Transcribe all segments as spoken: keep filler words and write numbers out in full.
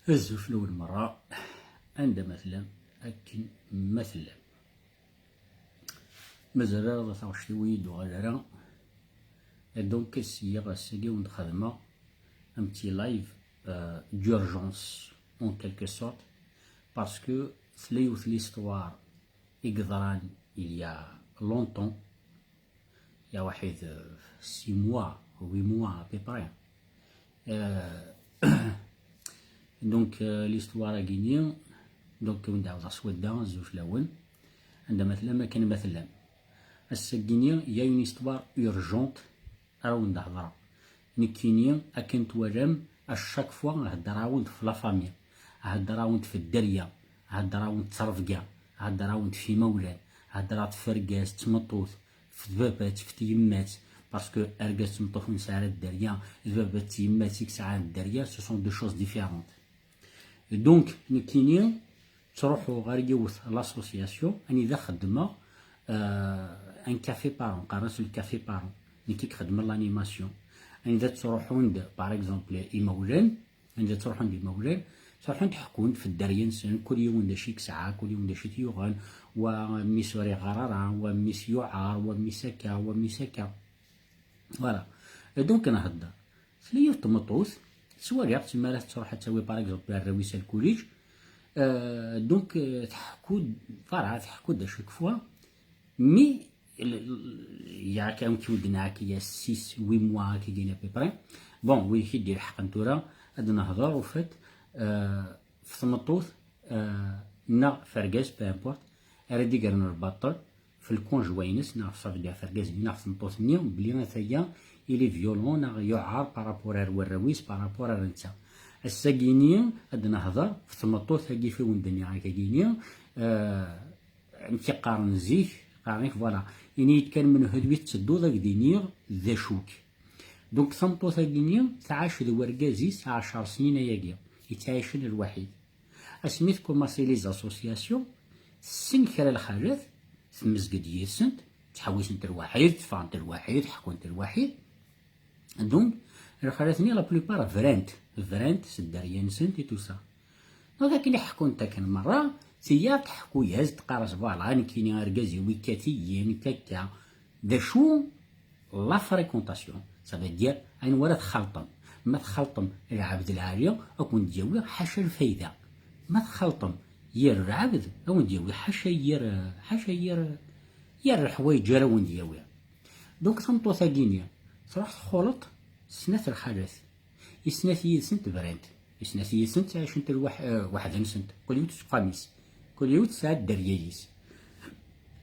Azul fell-awen merra, anda ma tellam, akken ma tellam. Mazal ara taɣect-iw ur yi-d-tuɣal ara. Et donc, syiɣ ass-agi wen-d-xedmeɣ un petit live, euh, d'urgence, en quelque sorte, parce que tella yiwet l'histoire i yeḍran il y a longtemps, il y a waḥid, euh, six mois, huit mois à peu près. Euh, donc, euh, l'histoire-agi-ni, donc, wen-d-ɛawdeɣ s wadda, azul fell-awen, anda ma tellam, akken ma tellam. Ass-agi-ni, il y a une histoire urgente ara wen-d-hedṛeɣ. Nekkini, akken twalam, à chaque fois, heddreɣ-awen-d f la famille, heddreɣ-awen-d f dderya, heddreɣ-awen-d f ttrebga, heddreɣ-awen-d f imawlan, heddreɣ-d f argaz, d tmeṭṭut, f tbabat, f tyemmat, parce que argaz d tmeṭṭut ur nesɛi ara dderya, d baba d tyemmat i yesɛan dderya, ce sont deux choses différentes. Donc, nekkini, ttruḥuɣ ɣer yiwet l'association, anida xeddmeɣ, euh, un café parent, qqaren-as le café parent. Nekk i ixedmen l'animation. Anida ttruḥun-d, par exemple, imawlan, anida ttruḥun-d imawlan, ttruḥun-d ḥekkun-d f dderya-nsen, kul yiwen d acu i yesɛa, kul yiwen d acu i t-yuɣen, wa mmi-s ur iɣar ara, wa mmi-s yuɛer, wa mmi-s akka, wa mmi-s akka. Voilà. Et donc, nhedder. Tella yiwet tmeṭṭut, ttwaliɣ-tt mi ara tettruḥ ad tawi, par exemple, arraw-is al collège. Euh, donc, euh, tḥekku-d, voilà, tḥekku-d à chaque fois. Mais, il y a quand même, il y a six, huit mois, qui gagne à peu près. Bon, oui, qui dit le حق, en tout cas, ad nehder, au fait, euh, f tmeṭṭut, euh, neɣ f argaz, peu importe, ara d-igren lbaṭel, f lkunjwa-ines, neɣ f, ça veut dire f argaz-nni, neɣ f tmeṭṭut-nni, belli ataya, il est violent, neɣ yuɛer par rapport ar warraw-is, par rapport ar netta. Ass-agi-ni, ad nehder f tmeṭṭut-agi i wen-d-nniɣ akkagi-ni, euh, amek i qqaren zik, qqaren-ak, voilà, ini-yi-d kan menhu d wi tettedduḍ, ad ak-d-iniɣ d acu-k. Donc, tameṭṭut-agi-ni tɛac d wergaz-is ɛecṛ snin ayagi, yettɛicen lwaḥid. Asmi tkumaṣi les associations, tessen kra lxalat, temmezg-d yid-sent, ttḥewwisent lwaḥid, tteffɣent lwaḥid, ḥekkun-t lwaḥid. Donc, lxalat-nni, la plupart, brant, brant s dderya-nsent et tout ça. Donc, akken i ḥekkun-t akken merra, tiyaḍ tḥekku-yas-d, teqqar-as, voilà, nekkini argaz-iw yekkat-iyi, nekk akka. D acu? La fréquentation, ça veut dire ayen wara txalṭem. Ma txalṭem lɛebd lɛali, ad ken-d-yawi ḥaca lfayda. Ma txalṭem yir lɛebd, ad wen-d-yawi ḥaca yir, ḥaca yir, yir leḥwayeǧ ara wen-d-yawi. Donc, tameṭṭut-agi-ni, truḥ txuleṭ snat lxalat. I snat yid-sent brant. I snat yid-sent ttɛicent lwaḥ-, eh, weḥd-nsent. Kul yiwet s uxxam-is. Kul yiwet tesɛa dderya-is.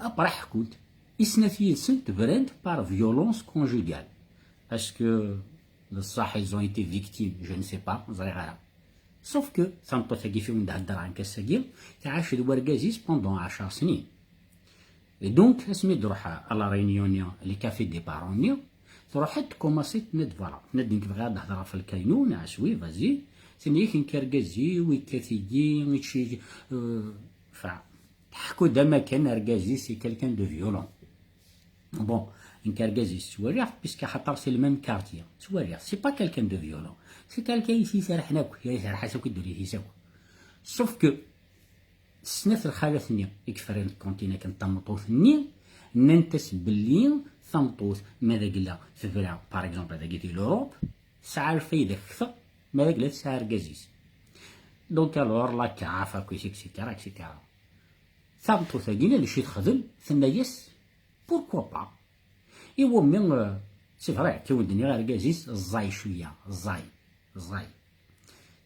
Après ḥkunt. I snat yid-sent brant par violence conjugale. Est-ce que d ṣṣeḥ ils ont été victimes? Je ne sais pas, ẓriɣ ara. Sauf que tameṭṭut-agi i wen-d-heddreɣ nekk ass-agi, tɛac d wergaz-is pendant ɛecṛ snin. Et donc, asmi d-ruḥ à la réunion-nni, le café des parents-nni, truḥ-d tkumaṣi tenna-d, voilà, tenna-d nekk bɣiɣ ad d-hedreɣ ɣef lkaynu, neɣ aswi, vas-y, tenna-yak nekk argaz-iw, yekkat-iyi, yečči, euh, enfin, tḥekku-d am akken argaz-is c'est quelqu'un de violent. Bon, nekk argaz-is ttwaliɣ-t, puisque axaṭer c'est le même quartier, ttwaliɣ-t, c'est pas quelqu'un de violent, c'est quelqu'un i s-iserḥen akk, iserḥ-as akk i ddunit-is akk. Sauf que, snat lxalat-nni i yefran continent kan tameṭṭut-nni, nnant-as belli tameṭṭut, ma d agella tebra, par exemple, dagi di l'Europe, tesɛa lfayda kter ma d agella tesɛa argaz-is. Donc, alors, la CAF, akk, et cetera, et cetera. Tameṭṭut-agi, d acu i texdem? Tenna-yas, pourquoi pas? Iwumi, euh, c'est vrai, akka wen-d-nniɣ, argaz-is ẓẓay cwiya, ẓẓay, ẓẓay.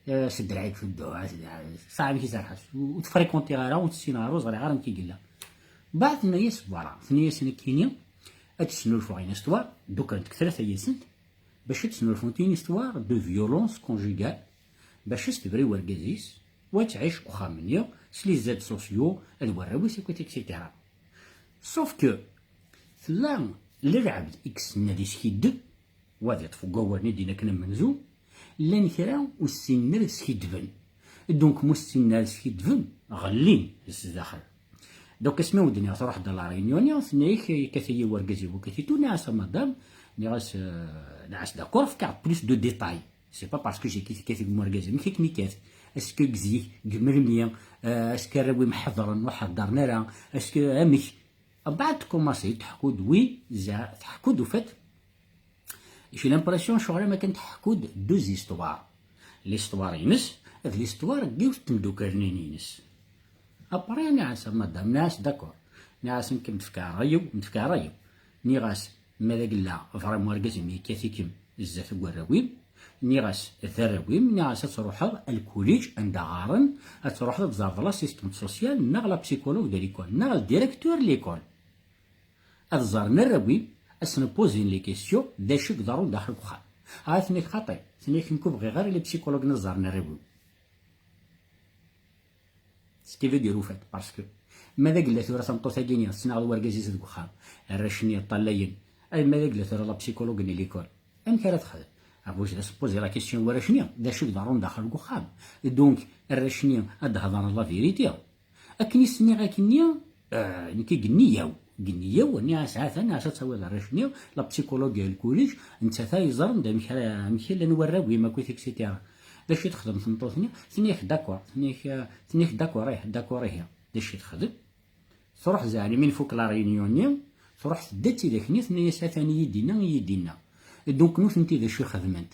Eh, sedd lɛid, sedd lɛid, ssaɛa amek i serḥes. Ur tefrikuntiɣ ara, ur tessineɣ ara, ur ẓriɣ ara amek i yella. Baɛd tenna-yas, voilà, tenna-yas nekkini, ad d-snulfuɣ une histoire, ddukkrent deg tlata yid-sent, bac ad d-snulfunt une histoire de violence conjugale, bac ad s-tebri wergaz-is, wa ad tɛic deg uxxam-nni, s les aides sociaux, d warraw-is, akk, et cetera. Sauf que, tella lɛebd i yessen ad iskiddeb, wa ad iṭṭef deg wawal-nni din akken amenzu, llan kra ur ssinen ara ad skiddben. Donc, ma ur ssinen ara ad skiddben, ɣellin s daxel. Donc, asmi wen-d-nniɣ truḥ-d à la réunion-nni, tenna-yak, yekkat-iyi wergaz-iw, yekkat-iyi tout, nniɣ-as a madame, nniɣ-as, euh, nniɣ-as d'accord, fkiɣ-d plus de détails. C'est pas parce que j'ai kiffé, kiffé deg wergaz, amek i kem-yekkat? Est-ce que deg zik, deg melmi? Est-ce que arraw-im ḥedṛen, ur ḥeddṛen ara? Est-ce que amek? Mbeɛd tkumaṣi teḥku-d, oui, teḥku-d, ufat, j'ai l'impression ccɣel am akken teḥku-d deux histoires. L'histoire-ines d l'histoire n yiwet n temdukal-nni-ines. Après nniɣ-as a madame, nniɣ-as d'accord, nniɣ-as nekk m-d-fkeɣ ṛṛay-iw, m-d-fkeɣ ṛṛay-iw. Nniɣ-as ma d agella vraiment argaz-im yekkat-ikem zdat n warraw-im, nniɣ-as d arraw-im, nniɣ-as ad truḥeḍ ar lkuliǧ anda ɣaren, ad truḥeḍ ad tẓerḍ l'assistante sociale neɣ la psychologue de l'école neɣ le directeur de l'école. Ad ẓren arraw-im, ad sen-posent les questions, d acu i iḍerrun daxel n uxxam. Ah, tenna-k xaṭi, tenna-k nekk ur bɣiɣ ara les psychologues ad ẓren arraw-iw. Ce qui veut dire, au fait, parce que ma d agella tura tameṭṭut-agi-nni tettnaɣ d wergaz-is deg uxxam, arrac-nni ṭṭalayen, ay ma d agella tura la psychologue n l'école, amek ara texdem? Abujad ad s-poser la question i warrac-nni, d acu i iḍerrun daxel deg uxxam? Donc arrac-nni ad d-hedren la vérité. Akken i s-nniɣ akkenni, eh, nekk i yenniyaw, yenniyaw, nniɣ-as ha-t-an, nniɣ-as ad tawiḍ arrac-nni, la psychologue n lkuliǧ, nettat ay yeẓren d amek ara, amek i llan warraw-im akkit, et cetera. D acu i texdem tmeṭṭut-nni? Tenna-ak d'accord, tenna-ak, eh, tenna-ak d'accord, ih, d'accord, ihi. D acu i texdem? Truḥ zeɛli mi nfuk la réunion-nni, truḥ tedda d tidak-nni, tenna-as atan iyi-d-inna, iyi-d-inna. Donc nutenti d acu i xedment?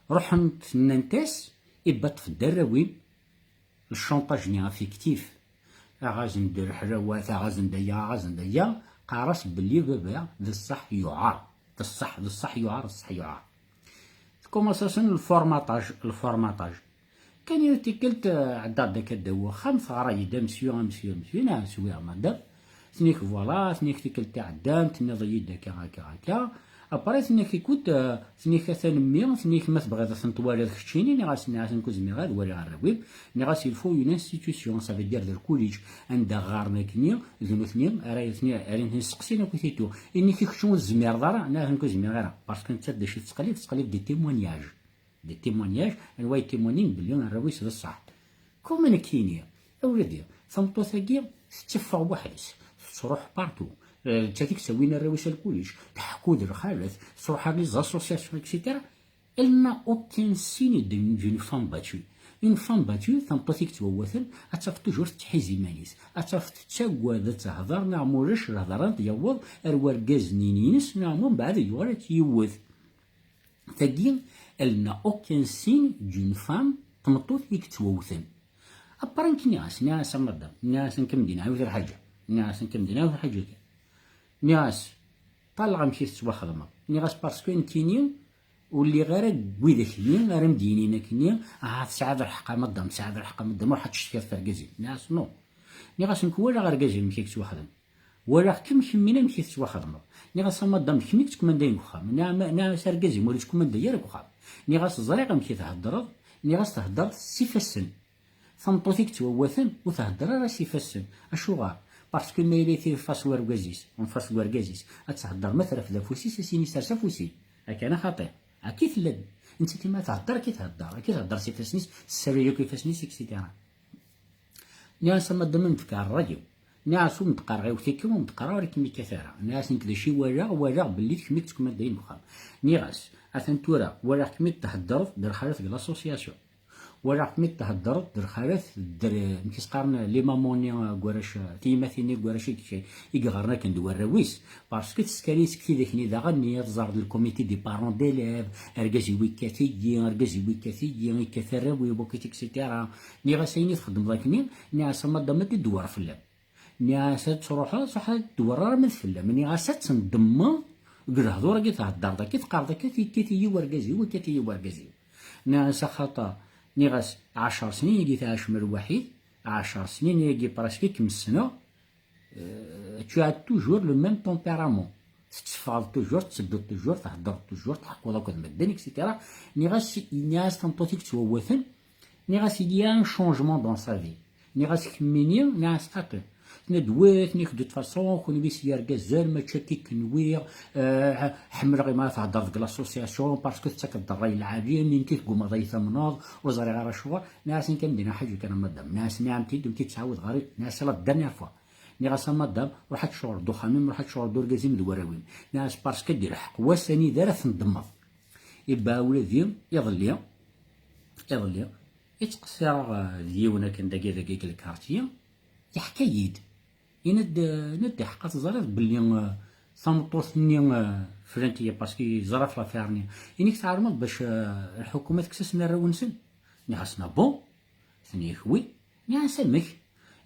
Ruḥent nnant-as, ibba ṭṭef-d arraw-im, le chantage-nni affectif, aɣazen-d rreḥlawat, aɣazen-d aya, aɣazen-d aya, qqar-as belli baba d ṣṣeḥ yuɛer, d ṣṣeḥ, d ṣṣeḥ yuɛer, d ṣṣeḥ yuɛer. Tkumaṣ-asen le formatage, le formatage. Kan yiwet tikkelt, eh, ɛeddaɣ-d akka ddaw uxxam, teɣra-yi-d amsyu, amsyu, amsyu, neɣ swiɣ madam. Tenna-k voilà, tenna-k tikkelt iɛeddan, tenniḍ-iyi-d akka, akka, akka. Après tenna-k écoute, eh, tenna-k atan mmi, tenna-k ma tebɣiḍ ad ten-twaliḍ keččini, nniɣ-as, nniɣ-as nekk ur zmireɣ ad waliɣ arraw-im, nniɣ-as il faut une institution, ça veut dire d lkuliǧ, anda ɣɣaren akkenni, d nutni ara, ara ten-yesteqsin akk i titu. Ini-k i kečč ur tezmireḍ ara, nniɣ-as nekk ur zmireɣ ara, parce que nettat d acu tettqellib, tettqellib des témoignages. Des témoignages, anwa yettimwanin belli arraw-is d ṣṣeḥ. Comme nekkini, a wladi, tameṭṭut-agi tetteffeɣ weḥd-s, tettruḥ partout, eh, d nettat i yettawin arraw-is ar lkuliǧ, tḥekku d lxalat, tettruḥ ar les associations, et cetera. Elle n'a aucun signe d'une, d'une femme battue. Une femme battue, tameṭṭut i yettwawaten, ad tafeḍ toujours tettḥizi iman-is, ad tafeḍ tettagad ad tehder, neɣ ma ulac lehder ad yaweḍ ar wergaz-nni-ines, neɣ ma mbeɛd ad yuɣal ad t-yewwet. Tagi, elle n'a aucun signe d'une femme, tameṭṭut i yettwawten. Après nekk nniɣ-as, nniɣ-as a madame, nniɣ-as nekk am d-inna yiwet lḥaǧa, nniɣ-as nekk am d-inna yiwet lḥaǧa kan. Nniɣ-as, ṭalleɣ amek i tettwaxedmeḍ. Nniɣ-as parce que nekkini ur lliɣ ara deg widak-nni ara m-d-yinin akkenni, ah tesɛiḍ lḥeqq a madame, tesɛiḍ lḥeqq a madame, ruḥ ad tecetkiḍ f argaz-im. Nniɣ-as non. Nniɣ-as nekk walaɣ argaz-im amek i yettwaxdem. Walaɣ-kem kemmini amek i tettwaxedmeḍ. Nniɣ-as a madame, d kemm i yettkumandayen deg uxxam. Nniɣ-, nniɣ-as argaz-im ur yettkumanday ara deg uxxam. Nniɣ-as ẓriɣ amek i theddreḍ. Nniɣ-as theddreḍ s ifassen. Tameṭṭut i yettwawaten ur thedder ara s ifassen. Acuɣer? Parce que ma yella tira face n urgaz-is, en face n urgaz-is, ad thedder ma trefd afus-is, ad s-yini sers afus-im. Akka neɣ xaṭi? Akka i tella. Nettat ma thedder, akka i thedder. Akka i thedder s ifassen-is, tessaway akk ifassen-is, et cetera. Nniɣ-as a madame, m-d-fkeɣ ṛṛay-iw. Nniɣ-as ur m-d-qqareɣ iwet akka, ur m-d-qqareɣ ur kem-yekkat ara. Nniɣ-as nekk d acu i walaɣ, walaɣ belli d kemm i yettkumandayen deg uxxam. Nniɣ-as atan tura walaɣ-kem-id theddreḍ d lxalat deg l'association. Walaɣ-kem-id theddreḍ d lxalat d, amek i s-qqaren, les mamans-nni deg warrac, tiyemmatin-nni deg warrac i, i yeɣɣaren akken d warraw-is. Parce que teskari seg tidak-nni daɣen-nni, tẓerreḍ le comité des parents d'élèves, argaz-iw yekkat-iyi, argaz-iw yekkat-iyi, yekkat arraw-iw, et cetera. Nniɣ-as ayen i txeddmeḍ akkenni, nniɣ-as a madame ad d-dewwer fell-am. Nniɣ-as ad truḥeḍ, ad truḥeḍ ad d-dewwer arma d fell-am. Nniɣ-as ad tendemmeḍ deg lehdur-agi theddreḍ, akka i teqqareḍ, akka yekkat-iyi wergaz-iw, yekkat-iyi wergaz-iw. Nniɣ-as axaṭer, nniɣ-as ɛecṛ snin-agi tɛacem lwaḥid, ɛecṛ snin-agi presque i kem-ssneɣ, euh, tu as toujours le même tempérament. Tetteffɣeḍ toujours, tettedduḍ toujours, theddreḍ toujours, tḥekkuḍ akked medden, et cetera. Nniɣ-as, nniɣ-as tameṭṭut i yettwawaten, nniɣ-as il y a un changement dans sa vie. Nniɣ-as kemmini, nniɣ-as xaṭi. Tenna-d oui, tenna-k de toute façon, kenwi s yergazen, mačči akka i kenwi, euh, ḥemmleɣ imi ara theddreḍ deg l'association, parce que tettakeḍ-d ṛṛay lɛali, mi nekk i teggumaḍ ad yi-tamneḍ, ur ẓriɣ ara acuɣer. Nniɣ-as nekk am d-inna ḥaǧa kan a madame, nniɣ-as nniɣ-am-t-id, nekk i tesɛawed ɣer-i, nniɣ-as la dernière fois. Nniɣ-as a madame, ruḥ ad tecɣleḍ d uxxam-im, ruḥ ad tecɣleḍ d urgaz-im d warraw-im. Nniɣ-as parce que ad d-ilḥeq wass anida ara tendemmeḍ. Ibba ula d iḍelli, iḍelli, I ttqessireɣ, eh, d yiwen akken dagi dagi deg lkartyi, yeḥka-yi-d. Yenna-d, eh, yenna-d, "Ḥqa teẓriḍ belli, eh, tameṭṭut-nni, eh, flan-iyi, parce que yeẓra ɣef l'affaire-nni." Ini-k tɛelmeḍ bac, eh, lḥukuma tekkes-asen arraw-nsen? Nniɣ-as, "Ah bon?" Ten-ikwi. Nniɣ-as, "Amek?"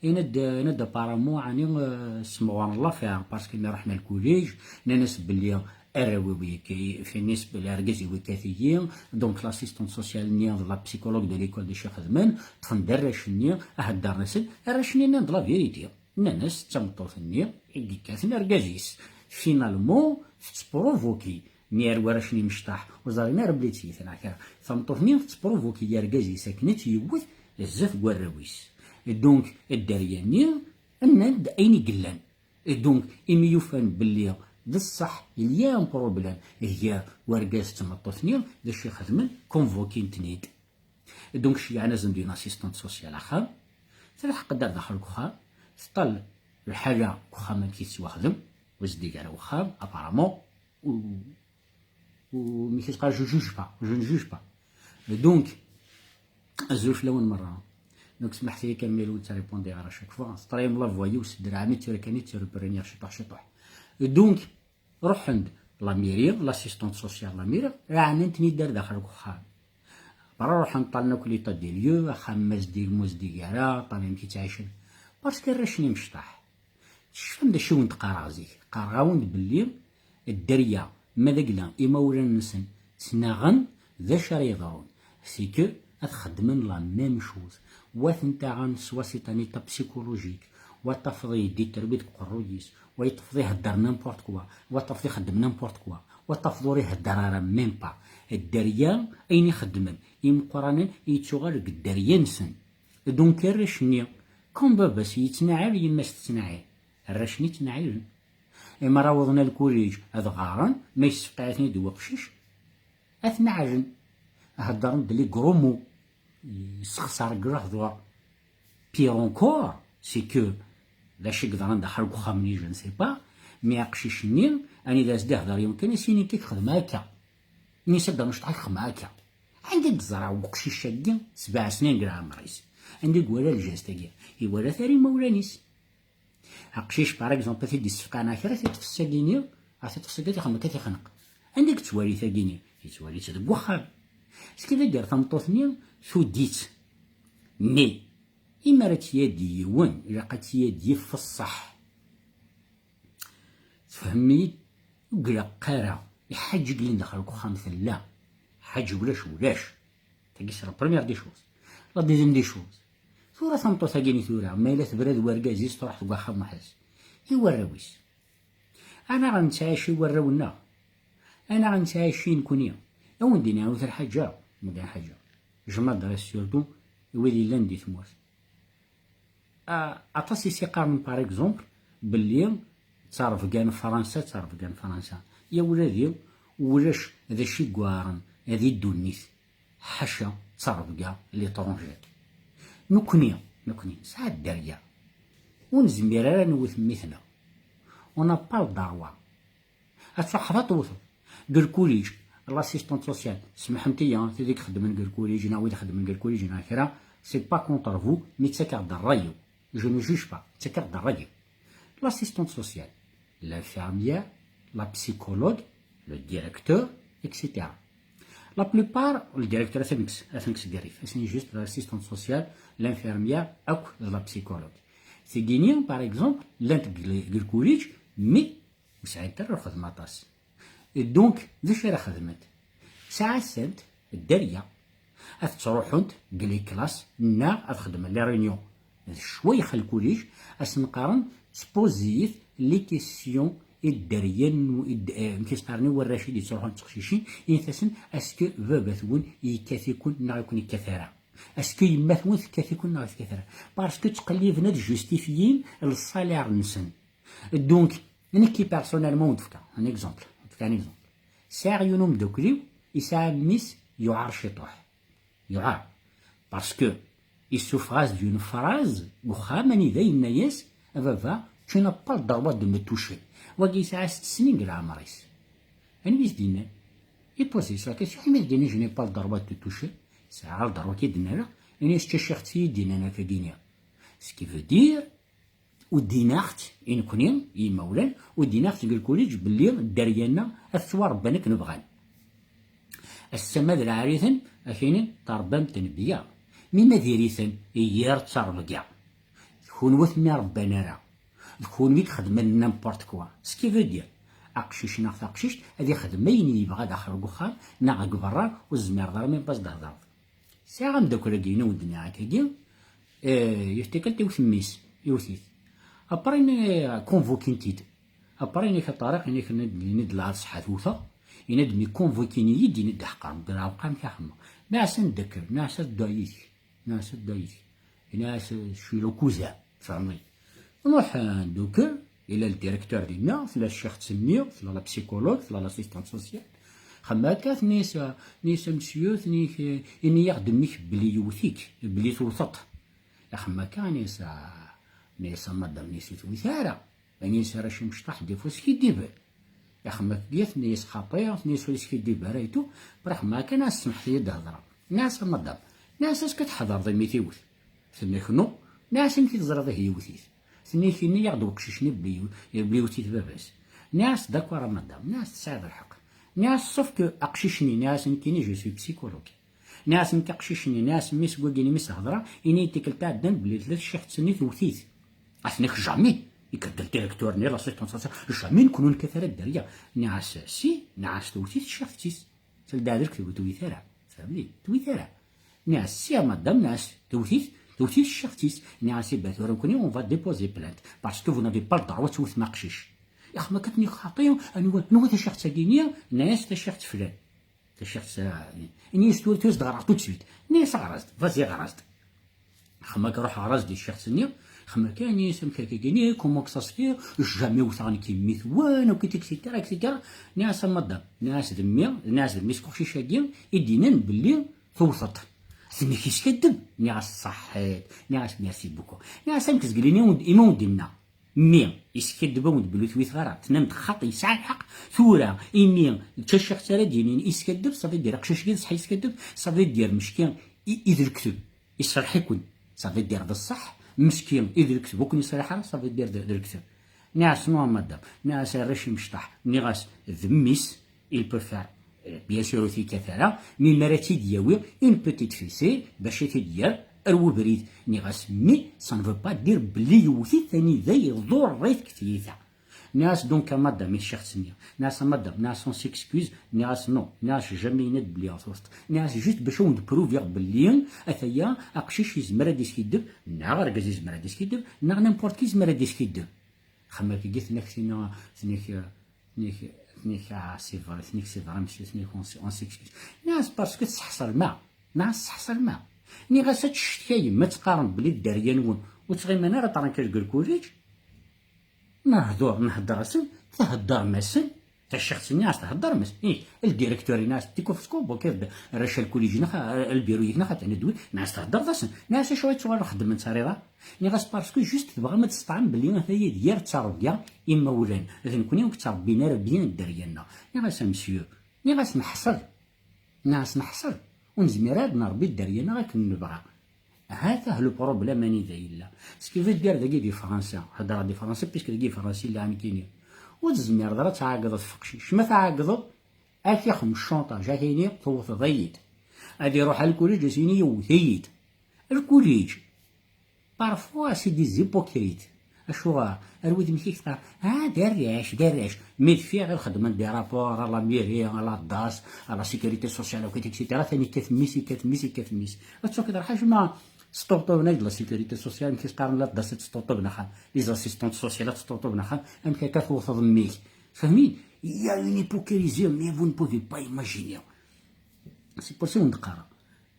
Yenna-d, yenna-d, "Apparemment, ɛni, eh, ssemɣuren l'affaire, parce que mi ruḥen ar lkuliǧ, nnan-as belli arraw-iw yek-, finissent belli argaz-iw yekkat-iyi, donc l'assistante sociale-nni d la psychologue de l'école d acu i xedmen, ṭṭfen-d arrac-nni, heddren-asen, arrac-nni nnan-d la vérité. Nnan-as d tameṭṭut-nni i yekkaten argaz-is. Finalement, tettprovoki." Mi ar warrac-nni imecṭaḥ, ur ẓrin ara belli d tiyita neɣ kra. Tameṭṭut-nni tettprovoki argaz-is akken ad tt-yewwet zdat n warraw-is. Donc, dderya-nni nnan-d ayen i yellan. Donc, imi ufan belli d ṣṣeḥ, il y a un problème gar urgaz d tmeṭṭut-nni, d acu i xedmen? Convoquin-ten-id. Donc, ceyyɛen-asen-d une assistante sociale axxam, telḥeq-d ar daxel n uxxam, teṭṭal lḥala n uxxam amek i tettwaxdem, ur zeddig ara uxxam, apparemment, u, u, mi teqqar, "Je juge pas, je ne juge pas." Donc, azul fell-awen merra. Donc, smaḥet-iyi kan, mais ur ttrépondiɣ ara chaque fois. Teṭṭrayem la voix-iw s ddreɛ-nni, tura kan i tt-repreniɣ ciṭuḥ ciṭuḥ. Donc, ruḥen-d la mairie, l'assistante sociale la mairie, ɛnan-ten-id ar daxel n uxxam. Berra ruḥen ṭṭalen akk l'état des lieux, axxam ma zdig, ma zdig ara, ṭṭalen amek i ttɛicen. Parce que arrac-nni imecṭaḥ. Tecfam d acu i wen-d-qqareɣ zik? Qqareɣ-awen-d belli dderya, ma d agla imawlan-nsen ttnaɣen, d acu ara yeḍrun? C'est que ad xeddmen la même chose. Wa ten-taɣen s wasita n état psychologique, wa tafeḍ-it d iterwi deg uqerruy-is, wa yeṭṭfeḍ ihedder n'importe quoi, wa tafeḍ ixeddem n'importe quoi, wa tafeḍ ur ihedder ara même pas. Dderya, ayen i xeddmen imeqqranen yettuɣal deg dderya-nsen. Donc arrac-nni, comme baba-s yettnaɛil, yemma-s tettnaɛil, arrac-nni ttnaɛilen. Imi ara awḍen ar lkuliǧ ad ɣaren, ma yessefqeɛ-iten-id weqcic, ad ten-ɛalen. Heddren-d les gros mots, yessexṣar deg lehdur. Pire encore, c'est que d acu i yeḍran daxel n uxxam-nni, je ne sais pas, mais aqcic-nni, anida as-d-ihder yiwen kan, as-yini, "Kik xedmeɣ akka." Ini-as, "A Dda Mecṭeḥ, xedmeɣ akka." Anda i yeẓra weqcic-agi, sebɛa snin deg leɛmer-is? Anda i iwala lǧest-agi? Iwala-t ar imawlan-is. Aqcic, par exemple, a t-id-issefqan kra, a t-iṭṭef sag-ini, a t-iṭṭef sag-a, t-ixdem akka, t-ixneq. Anda i yettwali tagini? Yettwali-tt deg wexxam. Skida gar tameṭṭut-nni, tudi-tt. Mais, imi ara tt-yadi yiwen, ilaq ad tt-yadi f ṣṣeḥ. Tfehmem-iyi-d? Ur ilaq ara. Lḥaǧa i yellan daxel n uxxam tella. Lḥaǧa ulac, ulac. Tagi c'est la première des choses. La deuxième des choses. Tura tameṭṭut-agi-ni tura, ma yella tebra d wergaz-is, truḥ deg waxxam weḥd-s. I warraw-is. Anaɣ nettɛic i warraw-nneɣ? Anaɣ nettɛic i nekni? A wen-d-iniɣ yiwet lḥaǧa, wen-d-iniɣ lḥaǧa. Je m'adresse surtout i wid yellan di tmurt. Ah, aṭas i s-iqqaren, par exemple, belli d tarebga n Fransa, d tarebga n Fransa. Ya wladi, ulac d acu i yuɛren di ddunit, ḥaca d tarebga n l'étranger. Nekni, nekni, nesɛa dderya. Ur nezmir ara ad nwet mmi-tneɣ. On n'a pas le droit. Ad truḥeḍ ad tewteḍ. Deg lkuliǧ, l'assistante sociale, semḥemt-iyi, tid i ixeddmen deg lkuliǧ, neɣ wid ixeddmen deg lkuliǧ, neɣ kra, c'est pas contre vous, mais ttakeɣ-d ṛṛay-iw. Je ne juge pas, ttakeɣ-d ṛṛay-iw. L'assistante sociale, l'infirmière, la psychologue, le directeur, et cetera. La plupart, le directeur, atan deg-s, atan deg-s gerrif, atan juste l'assistante sociale, l'infirmière, akk d la psychologue. Tigini, par exemple, llant deg, deg lkuliǧ, mais ur sɛint ara lxedma aṭas. Et donc, d acu ara xedment? Sɛasant dderya. Ad ttruḥunt deg les classes neɣ ad xedmen les réunions. D ccwayx n lkuliǧ, ad sen-qqaren tpoziyit les questions i dderya n, i d-, eh, amek i s-qqaren i warrac i d-yettruḥun d teqcicin, init-asen, est-ce que baba-twen yekkat-iken neɣ ur ken-yekkat ara? Est-ce que yemma-twen tekkat-iken neɣ ur tekkat ara? Parce que ttqelliben ad justifyin le salaire-nsen. Donc, nekki personnellement, ad d-fkeɣ un exemple, ad d-fkeɣ un exemple. Sɛiɣ yiwen umeddakel-iw, yesɛa mmi-s yuɛer ciṭuḥ. Yuɛer. Parce que issufeɣ-as-d une phrase deg uxxam anida yenna-yas, "A baba, tu n'as pas le droit de me toucher." Wagi yesɛa sett snin deg leɛmer-is. Anwa i s-d-yennan? Ippozi-s la question, imi d-yenna, "Je n'ai pas le droit de te toucher." Sɛiɣ le droit, i d-nniɣ, Ini-as d taciɣt i yi-d-innan akkagini. Ce qui veut dire, ur d-iniɣ-tt i nekni, i yimawlan, ur d-iniɣ-tt deg lkuliǧ belli dderya-nneɣ ad ttwaṛebban akken bɣan. Ass-a ma d lɛali-ten, ad k-inin tṛebbam-ten bya. Mi ma diri-ten, i yir ttṛebga. D kunwi ur ten-iṛebban ara. D kunwi i ixedmen n'importe quoi. Ce qui veut dire, aqcic neɣ taqcict ad ixdem ayen yebɣa daxel n uxxam neɣ deg berra, ur tezmireḍ ara même pas d-thedreḍ. Sɛiɣ ameddakel-agi i wen-d-nniɣ akkagi, eh, yiwet tikkelt iwet mmi-s, iwet-it. Après, convoquin-t-id. Après, ini-k a Ṭariq, ini-k, ini-d lɛar ṣṣeḥḥa tewteɣ, ini-d mi convoquin-iyi-d, ini-d ḥeqqa, Rebbi lɛewqa amek i xemmeɣ. Nniɣ-as ad neddakel, nniɣ-as ad dduɣ yid-k, nniɣ-as ad dduɣ yid-k. Ini-as, je suis le cousin, tfehmeḍ. Nruḥ, eh, ndukkel, yella le directeur dinna, tella tciɣt-nni, tella la psychologue, tella l'assistante sociale. Xemma akka, tenna-yas, tenna-yas a monsieur, tenna-yak, eh, ini-yaɣ-d mmi-k belli yewwet-ik, belli tewteḍ. Xemma akka, tenna-yas, ah, tenna-yas a madame, tenna-yas ur tewwit ara. Tenna-yas arrac imecṭaḥ, des fois skiddiben. Ixemmem-ak-d, tenna-yas xaṭi, tenna-yas ur yeskiddib ara et tout. Après xemmeɣ kan, as-semḥet-iyi-d hedreɣ. Nniɣ-as a madame, nniɣ-as est-ce que tḥedreḍ imi t-iwet? Tenna-k non. Nniɣ-as amek i teẓriḍ ihi yewwet-it? Tenna-k yenna-yaɣ-d weqcic-nni belli yew-, belli yewwet-it baba-s. Nniɣ-as d'accord a madame, nniɣ-as tesɛiḍ lḥeqq. Nniɣ-as sauf que aqcic-nni, nniɣ-as nekkini je suis psychologue. Nniɣ-as nekk aqcic-nni, nniɣ-as mmi-s n wagini mi s-hedreɣ, ini-yi-d tikkelt iɛeddan belli tella tciɣt-nni tewwet-it. Tenna-k jamais. Ikker-d le directeur-nni, l'assistante sociale, jamais nekni ur nekkat ara dderya. Nniɣ-as si, nniɣ-as tewwet-it tciɣt-is. Tella d aɛdil tewwit ara. Tfehmem? Tewwit ara. Nniɣ-as si a madame, nniɣ-as tewwet-it, tewwet-it tciɣt-is. Nniɣ-as iba tura nekni on va déposer plainte. Parce que vous n'avez pas le droit ad tewtem aqcic. Ixemmem-ak tenna-k xaṭi, anwa, anwa taciɣt-agi-nni? Nniɣ-as taciɣt flan. Taciɣt, ini-as tura, tura s-d ɣreɣ tout de suite. Ini-as ɣer-as-d, vas-y ɣer-as-d. Xemma-k ruḥ ɣer-as-d i tciɣt-nni. Xemma-k ini-as amek akka-gini, comment que ça se fait, jamais wteɣ nekk mmi-twen, akk et cetera, et cetera. Nniɣ-as a madame, nniɣ-as d mmi, nniɣ-as d mmi-s n uqcic-agi i d-yennan belli tewteḍ. Tenna-k yeskaddeb. Nniɣ-as ṣaḥḥit, nniɣ-as merci beaucoup. Nniɣ-as amek zgelin imi wen-d-inna. Mmi yeskaddeb-awen-d belli ur t-tewwit ara, tennam-d xaṭi, yesɛa lḥeqq. Tura imi d taciɣt ara d-yinin yeskaddeb, ça veut dire aqcic-agi d ṣṣeḥ yeskaddeb, ça veut dire mecki i, i d lekteb, iserreḥ-iken, ça veut dire d ṣṣeḥ, mecki i d lekteb ur ken-iserreḥ ara, ça veut dire d, d lekteb. Nniɣ-as non a madame, nniɣ-as arrac imecṭaḥ, nniɣ-as d mmi-s, il peut faire, euh, bien sûr ur t-yekkat ara, mi mi ara tt-id-yawi une petite fessée bac ad t-id-yerr ar webrid. Nniɣ-as mmi, ça ne veut pas dire belli yewwet-it anida iḍurr-it deg tyita. Nniɣ-as donc a madame i tciɣt-nni. Nniɣ-as a madame, nniɣ-as on s'excuse, nniɣ-as non, nniɣ-as jamais yenna-d belli ɣef uṣeṭ. Nniɣ-as juste bac ad wen-d-pruviɣ belli ataya aqcic yezmer ad iskiddeb, neɣ argaz yezmer ad iskiddeb, neɣ n'importe qui yezmer ad iskiddeb. Xemma-k-agi tenna-k tinna, tenna-k, tenna-k, tenna-k, ah, c'est vrai, tenna-k c'est vrai, monsieur, tenna-k on s-, on s'excuse. Nniɣ-as parce que tesseḥṣel ma, nniɣ-as tesseḥṣel ma. Nniɣ-as ad tcetkayem, ad teqqarem belli dderya-nwen ur ttɣiman ara tranquille deg lkuliǧ. Nehdur, nhedder-asen, thedderem-asen, taciɣt-nni as-thedderem-as. Ih, ldirektur-nni as-, tikufet kubuk, arrac lkuliǧ-nneɣ, lbiru-yik-nneɣ, atan ddwi, nniɣ-as theddereḍ-asen. Nniɣ-as acu i ttuɣal xeddmen tariḍa? Nniɣ-as parce que juste tebɣam ad tesṭɛem belli ataya d yir ttrebga imawlan. D nekkni ur yettrebbin ara bien dderya-nneɣ. Nniɣ-as a monsieur. Nniɣ-as neḥṣel. Nniɣ-as neḥṣel. Ur nezmir ara ad nerbi dderya-nneɣ akken nebɣa. Ha-t-ah le problème anida yella. Ce qui veut dire dagi di Fransa, heddreɣ di Fransa, puisque dagi di Fransa yella nekkini. Ur tezmireḍ ara ad tɛeggdeḍ f uqcic. Ma tɛeggdeḍ, ad t-ixdem chantage, ad t-yini tewteḍ-iyi-d. Ad iruḥ ar lkuliǧ, ad s-yini yewwet-iyi-d. Lkuliǧ, parfois c'est des hypocrites. Acuɣer? Ar wid amek i k-teqqar, ah, d arrac, d arrac. Mi deffir ad xedmen des rapports à la mairie, à la DAS, à la sécurité sociale, akk, et cetera. Atan yekkat mmi-s, yekkat mmi-s, yekkat mmi-s. Ad tfakkeḍ lḥaǧa ma sṭuṭuben-ak-d la sécurité sociale, amek i s-qqaren, la DAS ad tesṭuṭuben axxam. Les assistantes sociales ad tesṭuṭuben axxam. Amek akka tewteḍ mmi-k? Tfehmem? Il y a une hypocrisie, mais vous ne pouvez pas imaginer. C'est pour ça i wen-d-qqareɣ.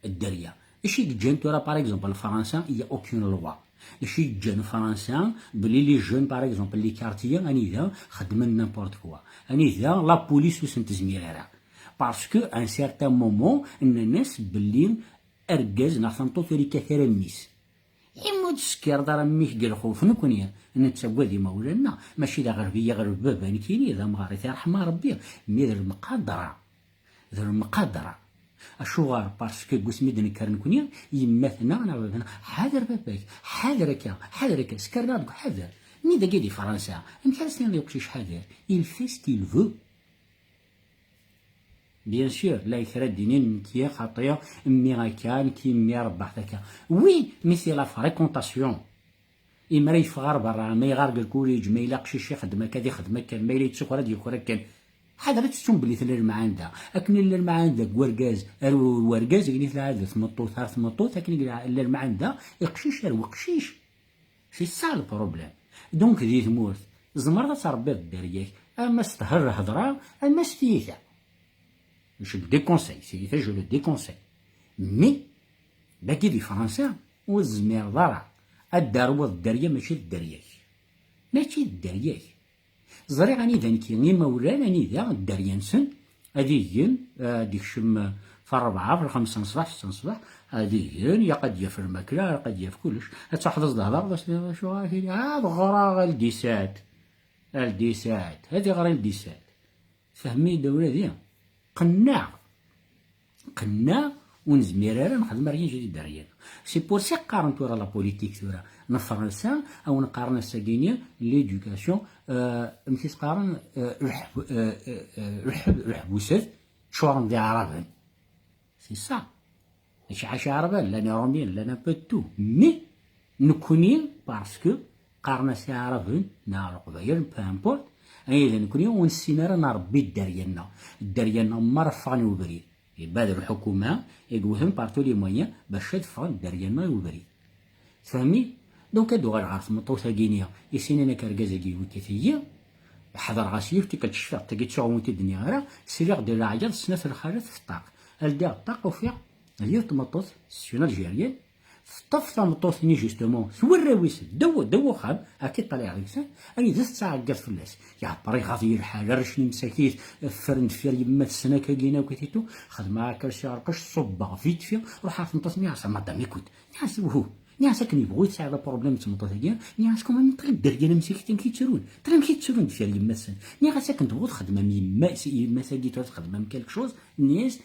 Dderya. Acu i yeǧǧan tura, par exemple, Fransa, il y a aucune loi. Acu i yeǧǧan Fransa, belli les jeunes, par exemple, les quartiers, anida xeddmen n'importe quoi. Anida la police ur sen-tezmir ara. Parce que à un certain moment, nnan-as belli argaz neɣ tameṭṭut ur yekkat ara mmi-s. Imi ur d-teskireḍ ara mmi-k deg lxuf, nekkni nettagad imawlan-nneɣ, mačči d aɣreb i yi-iɣreb baba, nekkini d amɣar, i t-iṛḥem Ṛebbi, mi d lemqadra. D lemqadra. Acuɣer? Parce que deg wasmi d-nekker nekni, yemma-tneɣ neɣ baba-tneɣ, ḥader baba-k, ḥader akka, ḥader akka, skerneɣ deg ḥader. Mi dagi di Fransa, amek ara s-nini i uqcic ḥader? Il fait ce qu'il veut. Bien sûr, la kra d-inin nekki xaṭi, mmi akka, nekki mmi rebbaɣ-t akka. Oui, mais c'est la fréquentation. Imra yeffeɣ ɣer berra, ma yeɣɣar deg lkuliǧ, ma yella aqcic ixeddem akka, ad ixdem akken, ma yella yettuker, ad yuker akken. Ḥader ad tettum belli tella lemɛanda. Akken yella lemɛanda deg wergaz ar wergaz, akken i tella d tmeṭṭut ar tmeṭṭut, akken i yella lemɛanda iqcic ar weqcic. C'est ça le problème. Donc di tmurt, tzemreḍ ad tṛebbiḍ dderya-k, ama s thedra, ama s tyita. Je le déconseille, c'est, je le déconseille. Mais, dagi di Fransa, ur tezmireḍ ara ad d-terwuḍ dderya mačči d dderya-k. Mačči d dderya-k. Ẓriɣ anida nekki imawlan, anida dderya-nsen, ad igen, ad ikcem f rebɛa, f lxemsa n ṣṣbeḥ, setta n ṣṣbeḥ, ad igen, yaq ad yaf lmakla, yaq ad yaf kullec. Ad taḥḍeḍ d hḍeṛ, d acu ara k-ini, ad ɣreɣ aldisat. Aldisat. Ad iɣer aldisat. Fehmi-d a wladi. Qenneɛ. Qenneɛ ur nezmir ara nexdem rien di dderya. C'est pour ça qqaren tura la politique tura n Fransa, a wen-qqaren ass-agi-ni l'éducation, euh, amek i s-qqaren, euh, leḥb-, euh, euh, euh, leḥb-, leḥbusat ččuren d iɛraben. C'est ça. Mačči ḥaca iɛraben, llan iṛumyen, llan un peu de tout. Mais nekkni, parce que qqaren-as iɛraben neɣ leqbayel, peu importe, anida nekkni ur nessin ara nṛebbi dderya-nneɣ. Dderya-nneɣ merra ffɣen i ubrid. Yebɛed lḥukuma i yewten par tous les moyens bac ad ffɣen dderya-nneɣ i ubrid. Tfehmi? Donc ad uɣaleɣ ɣer tmeṭṭut-agi-ni, i s-yennan akka argaz-agi iwekkat-iyi, ḥedreɣ-as yiwet tikkelt cfiɣ, tagi d tuɣmut i d-nniɣ ara, sliɣ-d leɛyaḍ snat lxalat f ṭṭaq. Ldiɣ ṭṭaq, ufiɣ d yiwet tmeṭṭut, c'est une Algérienne, teṭṭef tameṭṭut-nni justement s warraw-is ddaw, ddaw uxxam, akka i ṭṭalayeɣ deg-sen, anida tettɛeggiḍ fell-as. Yeɛber iɣaḍ-iyi lḥal, arrac-nni msakit, ffren deffir yemma-tsen akka gin akk et tout. Xedmeɣ akka s iɛerqec, ṣubbeɣ vite fait, ruḥeɣ tmeṭṭut-nni, asa madame, écoute, nniɣ-as uhu, nniɣ-as akken yebɣu tesɛiḍ problème d tmeṭṭut-agi, nniɣ-as quand même, ṭṭal dderya-m msakit amek i ttrun, ṭṭal amek i ttrun deffir yemma-tsen, nniɣ-as akken tebɣu txedmem yemma-s, yemma-tagi tura txedmem quelque chose, nniɣ-as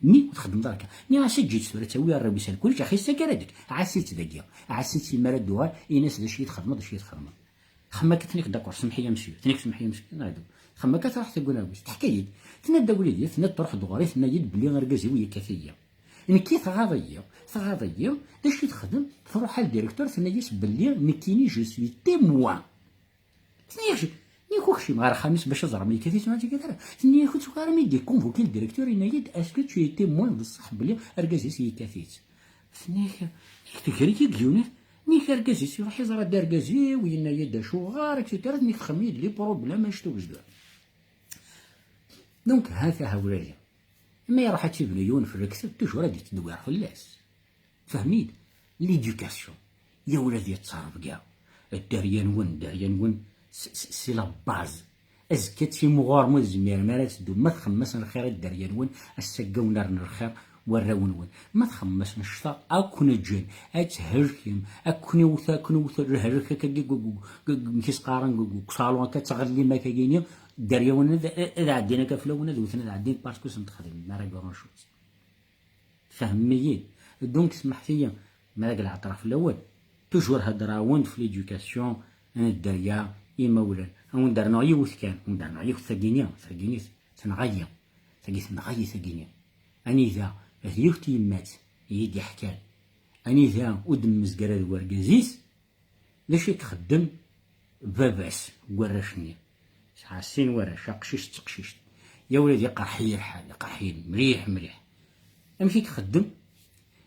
mi ur txeddmeḍ ara akka. Nniɣ-as eǧǧ-itt tura, ttawi arraw-is ar kulec, axi s taggara deg. Ɛass-itt dagi. Ɛass-itt imi ara d-tuɣal, in-as d acu i txedmeḍ, d acu i txedmeḍ. Txemma akka tenna-k d'accord, semmeḥ-iyi a monsieur. Tenna-k semmeḥ-iyi a monsieur. Nɛeddu. Txemma akka truḥ teggun arraw-is. Teḥka-yi-d. Tenna-d a wlidi, tenna-d truḥ-d ɣur-i, tenna-yi-d belli argaz-iw yekkat-iyi. Nekki tɣaḍ-iyi, tɣaḍ-iyi. D acu i texdem? Tṛuḥ ar directeur, tenna-yas belli nekkini je suis témoin. Tenna-yak, nniɣ-ak ur kcimeɣ ɣer axxam-is bac ad ẓreɣ ma yekkat-itt neɣ ur yekkat ara. Tenna-yak ur ttuɣ ara mi d-ikonvuki le directeur, yenna-yi-d est-ce que tu es témoin d ṣṣeḥ belli argaz-is yekkat-itt? Tenna-yak, nniɣ-ak tger-iyi deg yiwen, nniɣ-ak argaz-is iruḥ iẓra-d argaz-iw, yenna-yi-d acuɣer, et cetera. Tenna-ak txemmem-iyi-d les problèmes annect-a ugezdu. Donc, ha-t-a hawlali. Ma iruḥ ad tt-ibnu yiwen f lekdeb, toujours ad yettdewwir fell-as. Fehmi-d? L'éducation. Ya wladi, ttrebga. Dderya-nwen, dderya-nwen, s-, s-, c'est la base. Azekka d timɣur, ma ur tezmirem ara ad teddum, ma txemmem-asen lxir i dderya-nwen, ass-agi ad wen-rren lxir warraw-nwen. Ma txemmem-asen ccfer, ad ken-ǧǧen, ad thelkem, ad ken-iwet, ad ken-iwet lehlak akkagi, deg, deg, deg, deg, amek i s-qqaren, deg, deg uṣalun akka, ad tɣellim akkagi-ni, dderya-nwen ad, ad ɛeddin akka fell-awen, ad wten ad ɛeddin, parce que ur sen-txedmem ara grand chose. Tfehmem-iyi? Donc, smeḥt-iyi ma d lɛeṭṭer fell-awen. Toujours heddreɣ-awen-d f l'éducation n dderya, imawlan. Ad wen-d-rnuɣ yiwet kan, ad wen-d-rnuɣ yiwet, tagini, tagini tenɣa-yi. Tagi tenɣa-yi, tagini. Anida, d yiwet yemma-tt i yi-d-iḥkan. Anida ur d-mmezger ara d wergaz-is, d acu i ixeddem baba-s n warrac-nni? Yesɛa sin warrac, aqcic d teqcict. Ya wladi, iqerḥ-iyi lḥal, iqerḥ-iyi mliḥ, mliḥ. Amek i ixeddem?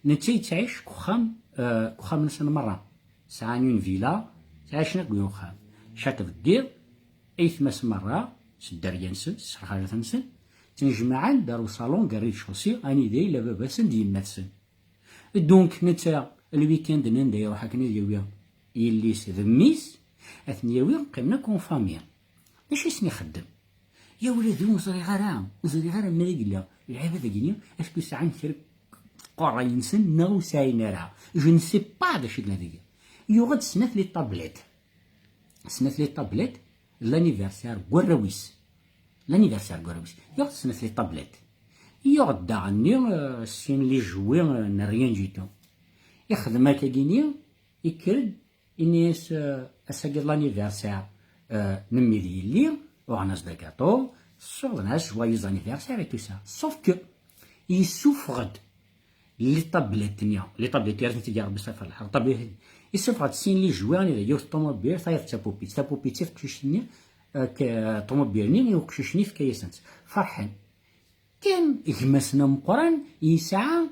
Netta yettɛic deg uxxam, eh, deg uxxam-nsen merra. Sɛan une villa, ttɛicen akk deg uxxam. Ciṭ deg yiḍ, aytma-s merra, s dderya-nsen, s lxalat-nsen, ttnejmaɛen-d ar usalon deg rez-de-chaussée, anida yella baba-tsen d yemma-tsen. Donc, netta, le week-end-nni anda iruḥ akken ad yawi yelli-s d mmi-s, ad ten-yawi qqimen akk en famille. D acu i sen-ixeddem? Ya wladi, ur ẓriɣ ara, ur ẓriɣ ara ma yella lɛibad-agi-nni, est-ce que sɛan kra deg iqerray-nsen neɣ ur sɛin ara. Je ne sais pas d acu yellan dagi. Yuɣ-d snat les tablettes. Snat les tablettes, l'anniversaire n warraw-is. L'anniversaire n warraw-is. Yuɣ-d snat les tablettes. Yuɣ-d daɣenni, euh, sin les jouets, euh, n rien du tout. Ixdem akkagini, ikker-d, ini-as, euh, ass-agi d l'anniversaire, euh, n mmi d yelli, uɣen-as-d agaṭu, suɣen-as joyeux anniversaire et tout ça. Sauf que yessufeɣ-d les tablettes-nni, les tablettes, yerra-tent-id Rebbi s lferḥ, les tablettes, yessufeɣ-d sin les jouets, anida yiwet ṭumubilt, tayeḍ d tapupit, tapupit i teqcict-nni, euh, k-, ṭumubil-nni i uqcic-nni yefka-yasent. Ferḥen. Kan gma-s-nni ameqqran yesɛa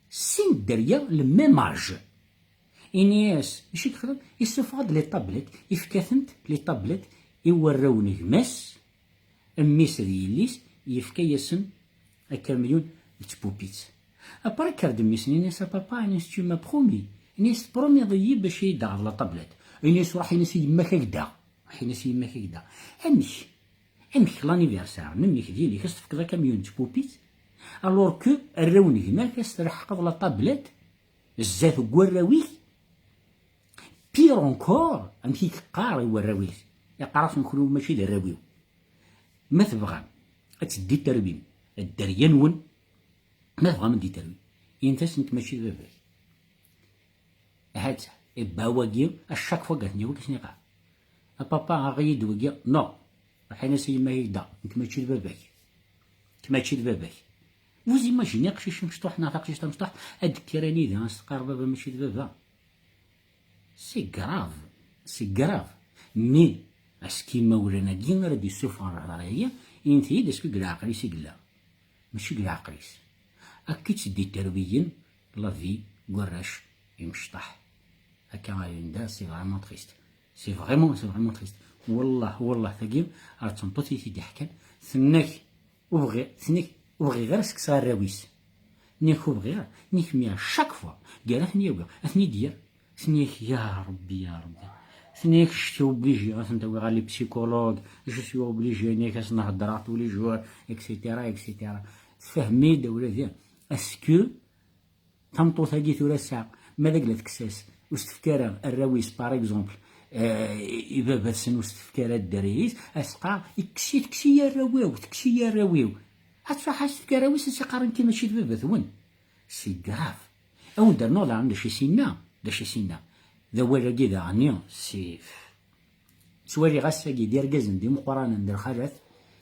sin dderya le même âge. Ini-as, acu i yexdem? Yessufeɣ-d les tablettes, yefka-tent les tablettes i warraw n gma-s, mmi-s d yelli-s, yefka-yasen akamyun d tpupit. Après, kker-d mmi-s-nni, ini-as, a papa, ini-as, tu m'as promis. Ini-as, tpromiḍ-iyi bac ad iyi-d-taɣeḍ la tablette. Ini-as, ruḥ ini-as i yemma-k ad k-d-taɣ. Ruḥ ini-as i yemma-k ad k-d-taɣ. Amek? Amek l'anniversaire n mmi-k d yelli-k ad s-tefkeḍ akamyun d tpupit, alors que arraw n gma-k ad s-treḥqeḍ la tablette zdat n warraw-ik? Pire encore, amek i yeqqar i warraw-is? Yeqqar-asen, kenwi mačči d arraw-iw. Ma tebɣam ad tedditerwim dderya-nwen, ma tebɣam ad d-iterwim, init-as, nekk mačči d baba-k. Ahat, ibba wagi, à chaque fois għatni wagi s-niqar. A papa, aɣ-iyi-d wagi, non. Ruḥ ini-as i yemma-k ad k-d-taɣ, nekk mačči d baba-k. Nekk mačči d baba-k. Vous imaginez aqcic amecṭuḥ neɣ taqcict tamecṭuḥt ad d-tekker anida ad s-teqqar baba mačči d baba? C'est grave, c'est grave. Mais, est-ce que imawlan-agi ara d-yessufɣen lehḍer-agi, init-iyi-d, est-ce que deg leɛqel-is i yella? Mačči deg leɛqel-is. Akka i tt-id-iterwiyen la vie n warrac imecṭaḥ. Akka ay nda, c'est vraiment triste. C'est vraiment, c'est vraiment triste. Wallah, wallah, tagi ar d tameṭṭut i t-id-iḥkan, tenna-k, ur bɣiɣ, tenna-k, ur bɣiɣ ara ssekseɣ arraw-is. Tenna-k ur bɣiɣ, tenna-k, mais à chaque fois, gar ad ten-yawi, ad ten-id-yerr. Tenna-k, ya Rebbi, ya Rebbi. Tenna-k, je suis obligé ad ten-awiɣ ɣer les psychologues, je suis obligé, tenna-k, ad sen-heddreɣ tous les jours, et cetera, et cetera. Tfehmi-d, a wladi, est-ce que tameṭṭut-agi tura ass-a, ma d agla tekkes-as, ur s-tefki ara arraw-is, par exemple, eh, i baba-tsen ur s-tefki ara dderya-is, ad s-teqqar, tekkes-iyi arraw-iw, tekkes-iyi arraw-iw. Ad truḥ ad s-tefk arraw-is, ad s-iqqar, nekki mačči d baba-twen. C'est grave. Ad wen-d-rnuɣ daɣen d acu i s-inna, d acu i s-inna. D awal-agi daɣen, si, ttwaliɣ ass-agi d irgazen d imeqqranen d lxalat,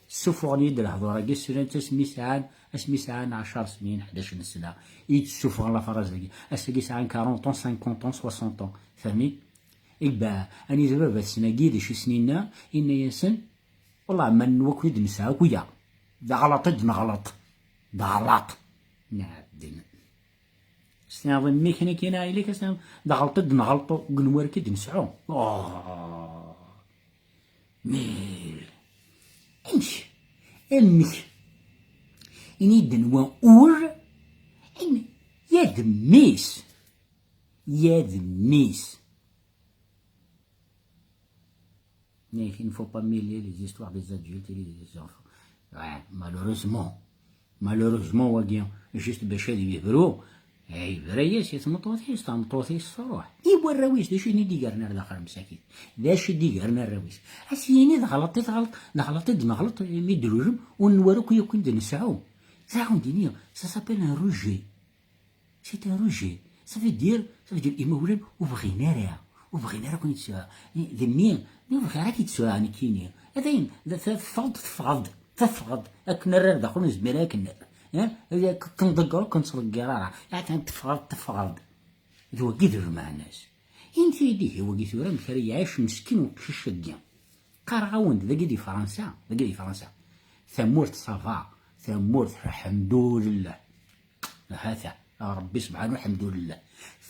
ssufuɣen-iyi-d lehdur-agi, slan-tt asmi sɛan, asmi sɛan ɛecr snin, ḥdac n sna, i yi-d-ssufuɣen la phrase-agi. Ass-agi sɛan quarante ans, cinquante ans, soixante ans. Fehmi? Ibba, anida baba-tsen-agi, d acu i s-inna? Inna-yasen, wallah, ma n wakk i d-nesɛa akk wiyaḍ. D aɣlaṭ i d-neɣleṭ. D aɣlaṭ. Nɛedden. S tniḍ mmi-k nekk i nɛili-k, s tniḍ d aɣelṭ i d-nɣelṭ deg unwarek i d-nesɛu. Oh. Mais, amek? Amek? Ini-d anwa ur, ini, ya d mmi-s. Ya d mmi-s. Il ne faut pas mêler les histoires des adultes et les enfants. Ouais, malheureusement. Malheureusement, wagi, juste bac ad yebru, eh, yebra-yas i tmeṭṭut-is, tameṭṭut-is truḥ. I warraw-is, d acu i d-igren ar daxel msakit? D acu i d-igren arraw-is? Ad s-yini d ɣelṭ i tɣelṭ, d ɣelṭ i d-neɣleṭ, mi d-nlulem, ur nwala akk yakk i d-nesɛu. Sɛiɣ wen-d-iniɣ, ça s'appelle un rejet. C'est un rejet. Ça veut dire, ça veut dire, imawlan ur bɣin ara, ur bɣin ara kun-, d mmi, mi ur bɣiɣ ara k-id-sɛuɣ nekkini. Adayen, teffɣeḍ, teffɣeḍ, teffɣeḍ. Akken ara daxel ur nezmir ara akken, eh? Ad k-nḍegger, ur k-nettḍeggir ara. Atan teffɣeḍ, teffɣeḍ. D wagi d lmeɛna-s. Inti-d ihi wagi tura, amek ara iɛic meskin uqcic-agi? Qqareɣ-awen-d dagi di Fransa, dagi di Fransa. Tamurt ça va, tamurt, lḥemdulillah. Hata, a Ṛebbi sebḥanu, lḥemdulillah.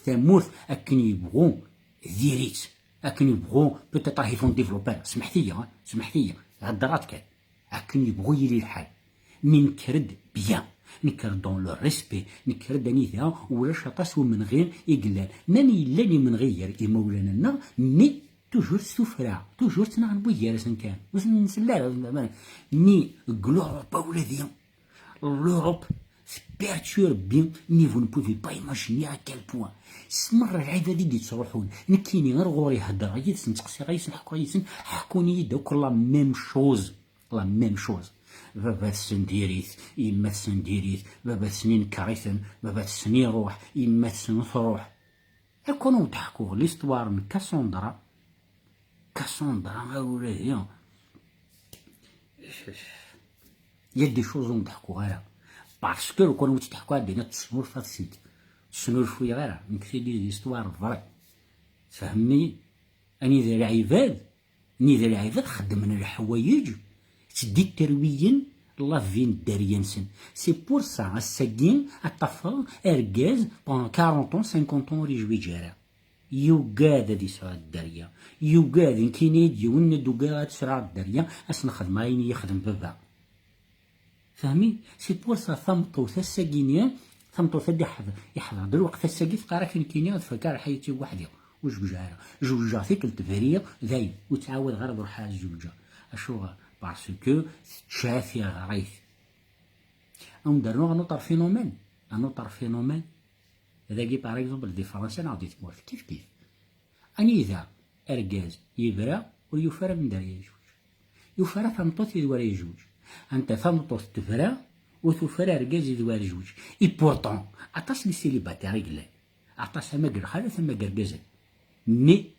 Tamurt akken yebɣu diri-tt, akken yebɣu, peut-être ahi font développé, smeḥt-iyi, hein, smeḥt-iyi, heddṛat kan. Akken yebɣu yili lḥal. Mi nekker-d bien, nekker dans le respect, nekker-d anida ulac aṭas umenɣi i yellan. Même yellan imenɣi gar imawlan-nneɣ, mais toujours s tuffra, toujours ttnaɣen wid gar-asen kan. Ur sen-nsell ara, mais deg l'Europe, a wladi, l'Europe tperturbi, mais vous ne pouvez pas imaginer à quel point. S merra lɛibad i d-yettruḥun, nekkini ar ɣur-i heddreɣ yid-sen, ttqessiɣ yid-sen, ḥkuɣ yid-sen, ḥkun-iyi-d akk la même chose. La même chose. Baba-tsen diri-t, yemma-tsen diri-t, baba-tsen inker-iten, baba-tsen iruḥ, yemma-tsen truḥ. Ad ken-id-ḥkuɣ l'histoire n Cassandra. Cassandra, a wladi. Il y a des choses ur d-ḥkuɣ ara. Parce que ur ken-id-ḥkuɣ ara, ad tesnulfeḍ-tt-id. Ur tesnulfuyeɣ ara. Nekk tili d histoire vraie. Tfehmem-iyi? Anida lɛibad, anida lɛibad xeddmen leḥwayeǧ ttditerwiyen la vie n dderya-nsen. C'est pour ça, ass-agi ad tafeḍ argaz pendant quarante ans, cinquante ans ur yejwiǧ ara. Yugad ad yesɛu dderya. Yugad, nekkini i d-yiwen ad ugadeɣ ad sɛuɣ dderya, ad s-nexdem ayen i yexdem baba. Fehmi? C'est pour ça tameṭṭut ass-agi-nni, tameṭṭut ad iḥeḍ-, iḥḍer-d lweqt ass-agi, teqqar-ak nekkini ad fakkeɣ lḥayat-iw weḥd-i. Ur zewǧeɣ ara. Zewǧeɣ tikkelt briɣ, dayen, ur ttɛawadeɣ ara ad ruḥeɣ ad zewǧeɣ. Acuɣer? Parce que tečča tiɣrit. Ad wen-d-rnuɣ un autre phénomène. Un autre phénomène. Dagi, par exemple, di Fransa neɣ di tmurt, kif kif. Anida argaz yebra ur yufi ara amender yezweǧ. Yufi ara tameṭṭut ideg ara yezweǧ. Anta tameṭṭut tebra ur tufi ara argaz ideg ara yezweǧ. Et pourtant, aṭas n célibataires i yellan. Aṭas ama deg lxalat ama deg yergazen. Mais,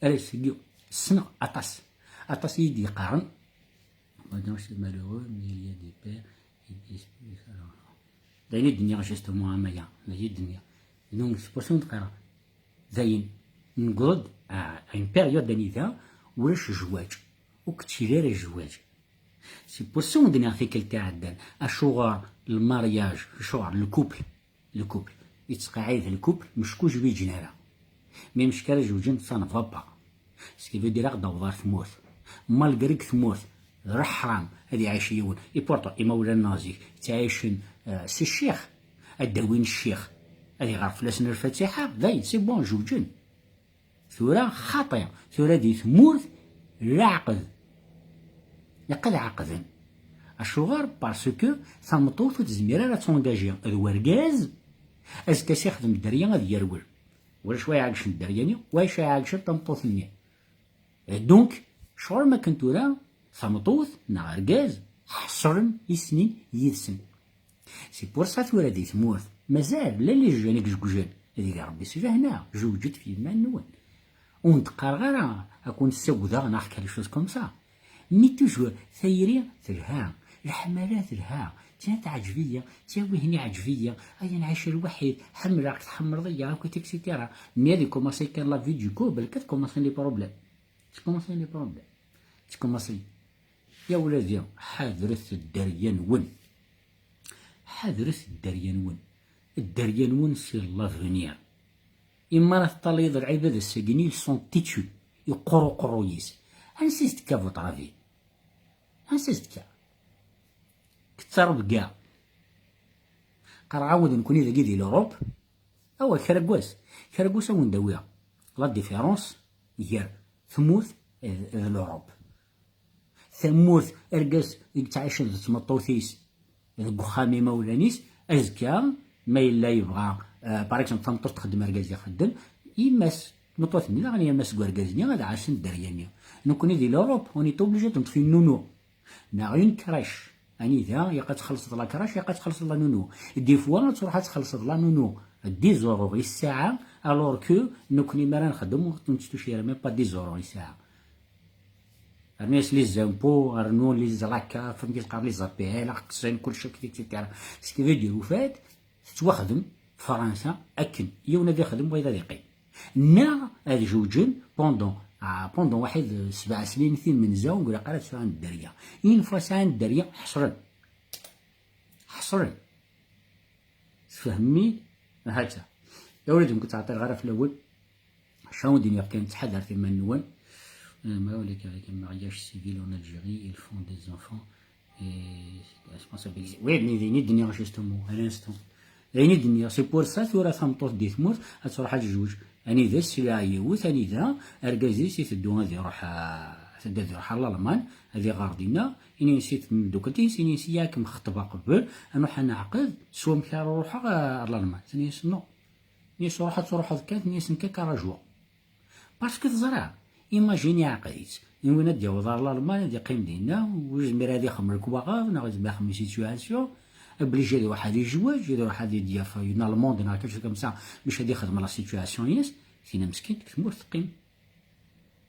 ar ass-agi, ssneɣ aṭas. Aṭas i yi-d-yeqqaren. Maintenant, c'est malheureux, mais il y a des pères qui disent plus ça. D ayen i d-nniɣ justement, a Maya, d ayen i d-nniɣ. Donc, c'est pour ça i d-qqareɣ. Dayen, newweḍ-d à une période anida ulac zzwaǧ. Ur k-ttili ara zzwaǧ. C'est pour ça i d-nniɣ tikkelt iɛeddan. Acuɣer le mariage, acuɣer le couple, le couple, yettqeɛɛid le couple, mecku zwiǧen ara. Mi mecku ara zewǧen, ça ne va pas. Ce qui veut dire, ad aɣ-d-aweḍ ɣer tmurt. Malgré deg tmurt, d leḥram ad iɛic yiwen. Et pourtant, imawlan-nneɣ zik, ttɛicen, euh, s ccix. Ad d-awin ccix, ad iɣer fell-asen lfatiḥa, dayen, c'est bon, zewǧen. Tura xaṭi, tura di tmurt, leɛqed. Ilaq ad ɛaqden. Acuɣer? Parce que tameṭṭut ur tezmir ara ad tungaji d wergaz, azekka s ixdem dderya ad yerwel. Ulac wa iɛeggcen dderya-nni, wa iɛeggcen tameṭṭut-nni. Et donc, ccɣel ma akken tura, tameṭṭut neɣ argaz, ḥeṣren i snin yid-sen. C'est pour ça tura di tmurt, mazal, llan les jeunes i izewǧen, ad igi Rebbi s lehna, zewǧet f yiman-nwen. Ur n-d-qqareɣ ara ad ken-ssagdeɣ neɣ quelque chose comme ça. Mais toujours, tayri telha, leḥmala telha, tiens teɛǧeb-iyi, tiens wihin iɛǧeb-iyi, ay nɛic lwaḥid, ḥemmleɣ-k, tḥemmleḍ-iyi, akk, et cetera. Mais ad ikumaṣi kan la vie du couple, belk ad kumaṣin les problèmes. Tkumaṣi les problèmes. Tkumaṣi. Ya wladi, ḥadret dderya-nwen. Ḥadret dderya-nwen. Dderya-nwen, c'est l'avenir. Imi ara teṭṭalayeḍ lɛibad ass-agi-nni, ils sont têtus. Yeqqur uqerruy-is. Ansi s-tekka votre avis? Ansi s-tekka? Kettareḍ deg-a. Qqareɣ-awen-d nekkni dagi di l'Europe. Awa, kra n wass, kra n wass ad wen-d-awiɣ la différence gar tmurt d, d l'Europe. Tamurt, argaz i yettɛicen d tmeṭṭut-is deg uxxam imawlan-is, azekka, ma yella yebɣa, euh, par exemple, tameṭṭut txeddem, argaz ixeddem, yemma-s n tmeṭṭut-nni daɣen yemma-s n urgaz-nni ad ɛassen dderya-nni. Nekkni di l'Europe, on est obligé de notre nounou. Neɣ une crèche. Anida, ilaq ad txellṣeḍ la crèche, ilaq ad txellṣeḍ la nounou. Des fois, ad truḥ ad txellṣeḍ la nounou dix euros i ssaɛa, alors que nekkni mi ara nxeddem, ur netttucci ara même pas dix euros i ssaɛa. Rnu-yas les impôts, rnu les zlaka, fem yeqqar les A P L, aqeṣṣin, kulci, et cetera. Ce qui veut dire, au fait, tettwaxdem Fransa akken yiwen ad ixdem, wayeḍ ad iqqim. Neɣ ad zewǧen pendant, ah, pendant waḥid, eh, sebɛa snin timenza, ur ilaq ara ad sɛun dderya. Une fois sɛan dderya, ḥeṣren. Ḥeṣren. Tfehmem-iyi? Ahatta. Ya wladi, ur ken-ttɛeṭṭileɣ ara fell-awen. Acu ara wen-d-iniɣ kan, ttḥadaret iman-nwen. Euh, ma ulac avec un mariage civil en Algérie, ils font des enfants. Et je pense avec, oui, mais d ayen i d-nniɣ justement, à l'instant. D ayen i d-nniɣ, c'est pour ça tura tameṭṭut di tmurt ad truḥ ad tezweǧ. Anida sliɣ yiwet, anida argaz-is iteddu ad iruḥ, a, tedda ad iruḥ ɣer Lalman, ad iɣer dinna, ini-as i tmeddukalt-is, ini-as, yak mxeṭbeɣ qbel, ad nruḥ ad neɛqed, s wamek ara ruḥeɣ, a, ɣer Lalman. Tenna-yas, non. Ini-as, ruḥ ad truḥeḍ kan, tenna-yas, nekk ad k-rajuɣ. Parce que teẓra, imagine iɛqed-itt, Win ad d-yaweḍ ar Lalman, ad yeqqim dinna, ur yezmir ad ixdem lekwaɣeḍ, neɣ yezmir ad ixdem situation, obligé ad iruḥ ad yezweǧ, ad iruḥ ad d-yaf une allemande neɣ quelque chose comme ça, bac ad ixdem la situation-is, tinna meskint deg tmurt teqqim.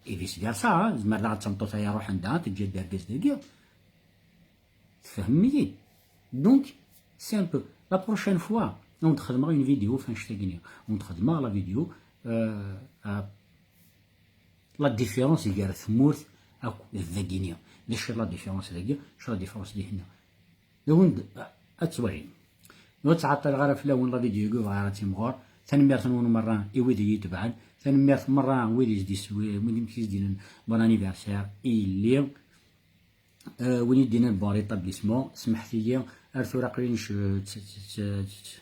Et vice versa, hein, tezmer daɣ d tameṭṭut-a iruḥen da, teǧǧa-d argaz dagi. Tfehmem-iyi? Donc, c'est un peu. La prochaine fois, ad wen-d-xedmeɣ une vidéo f annect-agi-nni. Ad wen-d-xedmeɣ la vidéo, euh, euh, la différence gar tmurt akk d dagi-nni. D acu la différence dagi, d acu la différence dihin? D awen-d, ad twalim. Ur ttɛeṭṭileɣ ara fell-awen la vidéo-agi, bɣiɣ ad timɣur. Tanemmirt-nwen merra i wid i yi-itebɛen. Tanemmirt merra wid i s-d-iswi-, wid i s-d-yennan bon anniversaire i yelli. Euh, win i d-yennan bon rétablissement, smeḥt-iyi, ar tura aql-i nec-, t-, t-, t-, t-,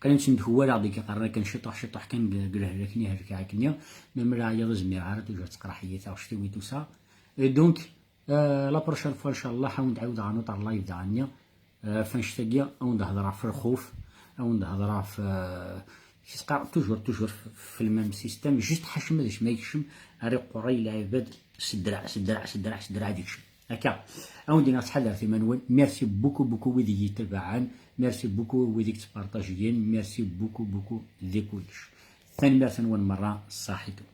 aql-i nec-, ndekwaleɣ deg iqerran akken ciṭuḥ, ciṭuḥ kan deg, deg lehlak-nni, helkeɣ akkenni, même leɛyaḍ ur zmireɣ ara, toujours tettqerḥ-iyi taɣect-iw et tout ça. Et donc, euh, la prochaine fois, inchallah, ad wen-d-ɛawdeɣ un autre live daɣenni, euh, f annect-agi, ad wen-d-hedreɣ f lxuf, ad wen-d-hedreɣ f, euh, kis qqar, toujours, toujours f, f le même système, juste ḥacem d acu ma yekcem, ar iqerray lɛibad, s ddreɛ, s ddreɛ, s ddreɛ, s ddreɛ ad yekcem. Akka, ad wen-d-iniɣ ttḥadaret iman-nwen. Merci beaucoup, beaucoup wid i yi-itabaɛen. Merci beaucoup wid i yettpartajiyen. Merci beaucoup, beaucoup di kullec. Tanemmirt-nwen merra, ṣaḥitum.